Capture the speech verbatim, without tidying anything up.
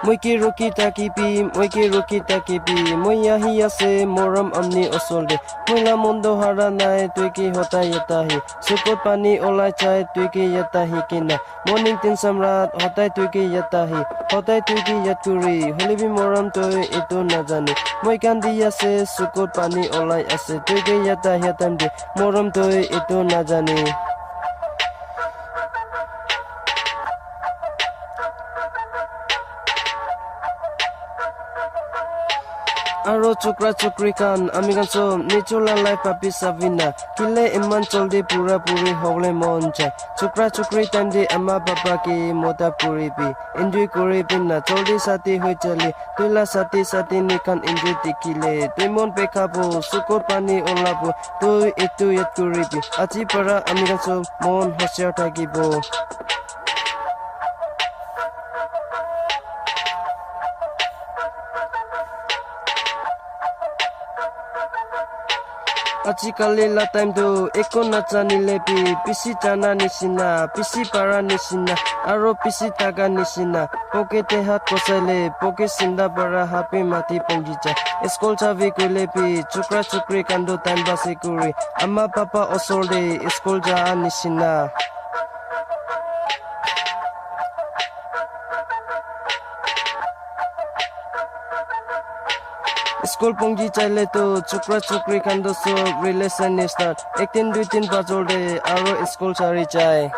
Moi ke rukhi thakibi, moi ke rukhi thakibi, moi ahi ase morom amni osor te. Moi la mon toh hara nai, tui ke hodai yate ahi. Sukut pani olai jai, tui ke yate ahi kena. Morning tin samrat, hodai tui ke yate ahi. Hodai tui ke yad kuri, hoile bi morom tui etu najane. Moi kandi ase, sukut pani olai ase, tui ke yate ahi time te. Morom tui etu najane. Aro chukra chukri khan, ami khan sob nijor la life bhabi sabi na, kile iman jaldi pura puri hobole mon jai. Chukra chukri time te ama papa ke madad kuribi, enjoy kuribi na, jaldi shadi hoi jale, tui la sathi sathini khan enjoy dikhile, tui mon bikhabo, sukut pani olabo, tui etu yad kuribi. Aji para ami khan sob mon hosiar thakibo. Ajikali la time tu eku najanile bi bishi jana nishina, bishi para nishina, aro bishi thaka nishina. Pocket te hat kosaile, pocket sinda para hat bi mati pongi jai. School jabi koile bi chukra chukri khan tu time pass kuri, ama papa osor te school ja nishina. School pongi jaile tu chukra chukri khan tu sob relation nishina. Ek din dui din bajor te aro school chari jai.